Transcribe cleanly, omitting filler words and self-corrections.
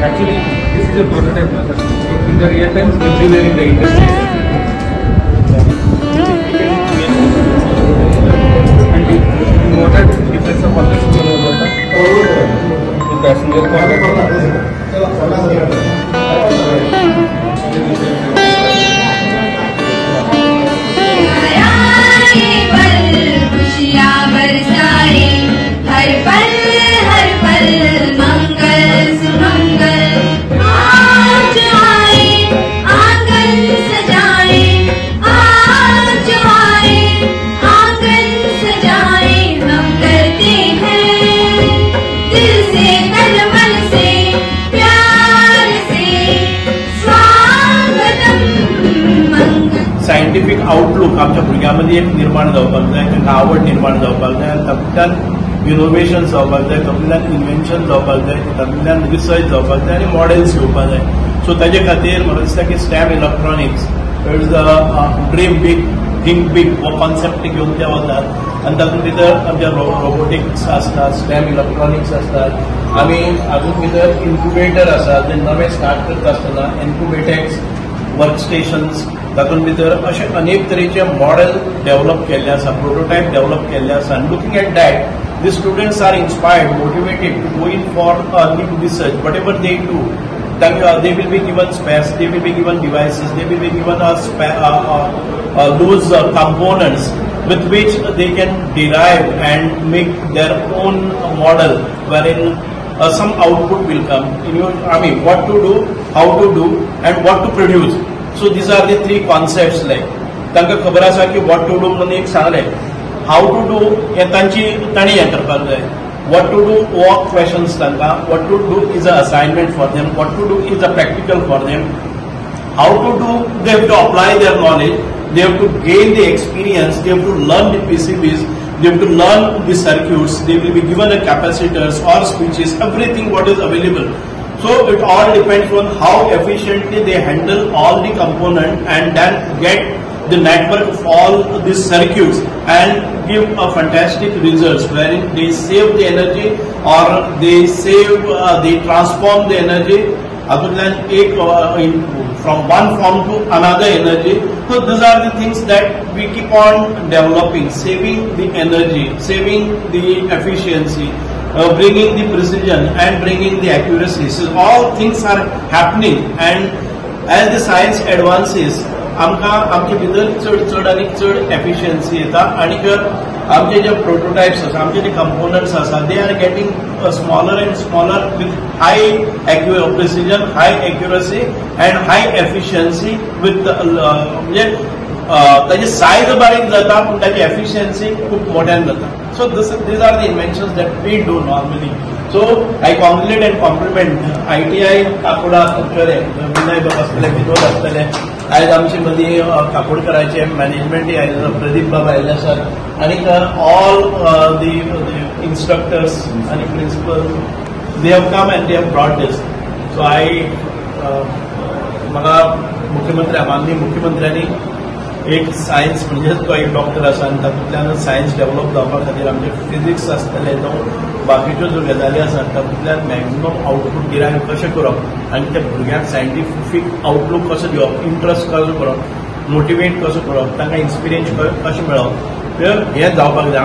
Actually, this is a prototype method. In the real times, everywhere in the industry. And the motor depends upon the passenger car. Scientific outlook आमच्या भुरग्यां मदीं एक निर्माण जावपाक जाय, तांकां आवड निर्माण जावपाक जाय आनी तातूंतल्यान इनोवेशन जावपाक जाय, तातूंतल्यान इन्वेन्शन जावपाक जाय, तातूंतल्यान रिसर्च जावपाक जाय आनी मॉडेल्स येवपाक जाय. सो ताजे खातीर म्हाका दिसता की STEM electronics is a dream big think big हो कॉन्सेप्ट घेवन ते वतात आनी तातूंत भितर आमच्या रोबोटिक्स आसतात, स्टॅम इलेक्ट्रॉनिक्स आसतात, आमी हातूंत भितर इन्क्युबेटर आसा जे नवे स्टार्ट करता आसतना इन्क्युबेटेक्स वर्क स्टेशन्स, तातूंत भितर अशे अनेक तरेचे मॉडेल डेव्हलप केल्ले आसा, प्रोटोटायप डेव्हलप केल्ले आसा. आनी looking at that the students are inspired, motivated to go in for new research. Whatever they do, they will be given space, they will be given devices, they will be given those components with which they can derive and make their own model wherein some output will come. I mean, what to do, how to do and what to produce. So these are the three concepts. Like तांकां खबर आसा की what to do म्हणून एक सांगलें, how to do हें तांची तांणी हें करपाक जाय. What to do हो क्वेशन्स तांकां, what to do is a assignment for them, what to do is a practical for them, how to do they have to apply their knowledge, they have to gain the experience, they have to learn the PCBs, they have to learn the circuits, they will be given the capacitors or switches, everything what is available. So it all depends on how efficiently they handle all the component and then get the network of all these circuits and give a fantastic results wherein they save the energy or they save, they transform the energy other than from one form to another energy. So these are the things that we keep on developing, saving the energy, saving the efficiency, bringing the precision and bringing the accuracy. So all things are happening, and as the science advances, आमकां आमचे भितर चड चड आनी चड efficiency येता आनी आमचे जे प्रोटोटायप्स आसा, आमचे जे कंपोनंट्स आसा, they are getting smaller and smaller with high precision, high accuracy and high efficiency with म्हणजे ताची सायज बारीक जाता पूण ताची एफिशियन्सी खूब मोठ्यान जाता. So these are the inventions that we do normally. So I congratulate and compliment ITI Kakoda आसतले, विनय बाब आसतले, विनोद आसतले, आयज आमचे मदीं काकोडकराचे मॅनेजमेंटय आयिल्ले, प्रदीप बाब आयिल्ले आसात आनी ऑल the instructors आनी principal, they have come and they have brought this. So I म्हाका मुख्यमंत्री, माननीय मुख्यमंत्र्यांनी एक सायन्स म्हणजे तो एक डॉक्टर आसा आनी तातूंतल्यान सायन्स डेव्हलप जावपा खातीर आमचे फिजिक्स आसतले जावं बाकीच्यो ज्यो गजाली आसात तातूंतल्यान मॅक्झिमम आउटपूट डिरायव कशें करप आनी त्या भुरग्यांक सायंटिफीक आउटलूक कसो दिवप, इंट्रस्ट कसो करप, मोटिवेट कसो करप, तांकां इन्स्पिरेशन कशें मेळप, हें जावपाक जाय.